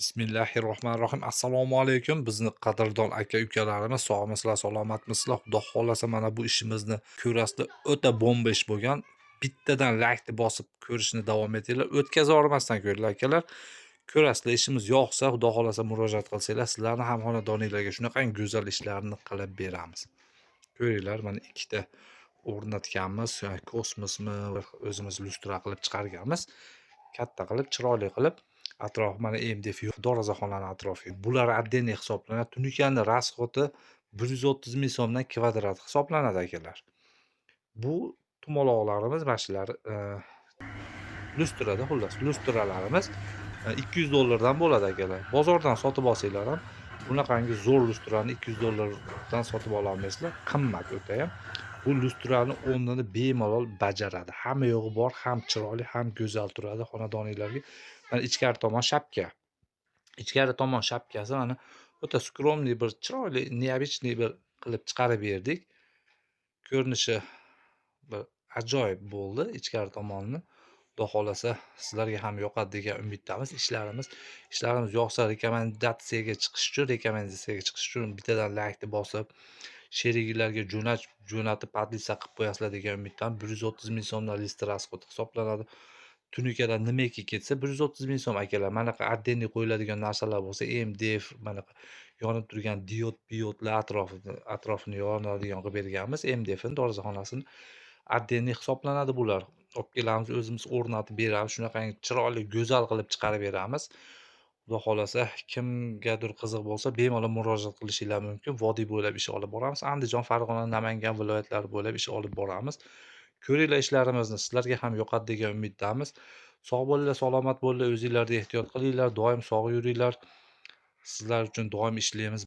Bismillahirrohmanirrohim. Assalomu alaykum bizni qadrdon aka-ukalarimiz, sog'misizlar, salomatmisizlar? Xudo xohlasa, mana bu ishimizni ko'rasizlar, o'ta bomba ish bo'lgan. Bittadan laykni bosib ko'rishni davom etinglar. O'tkazib ko'ringlar, akalar. Ko'rasizlar, ishimiz yoqsa, Xudo xohlasa murojaat qilsanglar, sizlarni ham xonadoninglarga shunaqangi go'zal ishlarni qilib beramiz. Ko'ringlar, mana ikkita o'rnatganmiz, kosmosmi, o'zimiz lyustra qilib chiqarganmiz. Katta qilib, chiroyli qilib, atrofi mana MDF yo'q, darvozaxonani atrofi. Bular отдельный hisoblanadi. Tunukani расход i 130 ming so'mdan kvadrat hisoblanadi, akalar. Bu tumaloqlarimiz mana shular, lyustrada, xullas, lyustralarimiz 200 dollardan bo'ladi, akalar. Bozordan sotib olsanglar ham bunaqangi zo'r lyustrani 200 dollardan sotib ololmaysizlar. Qimmat o'tayam. Bu lyustrani o'rnini bemalol bajaradi. Hamma yo'g'i bor, ham chiroyli, ham go'zal turadi xonadoninglarga. Mana ichkari tomon shapka. Ichkari tomon shapkasi mana o'ta скромный bir chiroyli, необычный bir qilib chiqarib berdik. Ko'rinishi bir ajoyib bo'ldi ichkari tomonni. Xudo xohlasa, sizlarga ham yoqadi degan umiddamiz. Ishlarimiz yoqsa, rekomendatsiyaga chiqish uchun bittadan laykni bosib, sheriginglarga jo'natib, поделиться qilib qo'yasizlar degan umiddaman. 130 ming so'mdan list расход hisoblanadi. Tunukada nimaki ketsa, 130 ming so'm, akalar. Manaqa отдельный qo'yiladigan narsalar bo'lsa, MDF, manaqa yonib turgan diod biodlar atrofini yonadigan qilib berganmiz. MDFni darvozaxonasini отдельный hisoblanadi bular. Olib kelamiz, o'zimiz o'rnatib beramiz. Shunaqangi chiroyli, go'zal qilib chiqarib beramiz. Xudo xohlasa, kimgadir qiziq bo'lsa, bemalol murojaat qilishinglar mumkin. Vodiy bo'ylab ish olib boramiz. Andijon, Farg'ona, Namangan viloyatlari bo'ylab ish olib boramiz. Ko'ringlar ishlarimizni, sizlarga ham yoqadi degan umiddamiz. Sog' bo'linglar, salomat bo'linglar, o'zinglarni ehtiyot qilinglar, doim sog' yuringlar. Sizlar uchun doim ishlaymiz.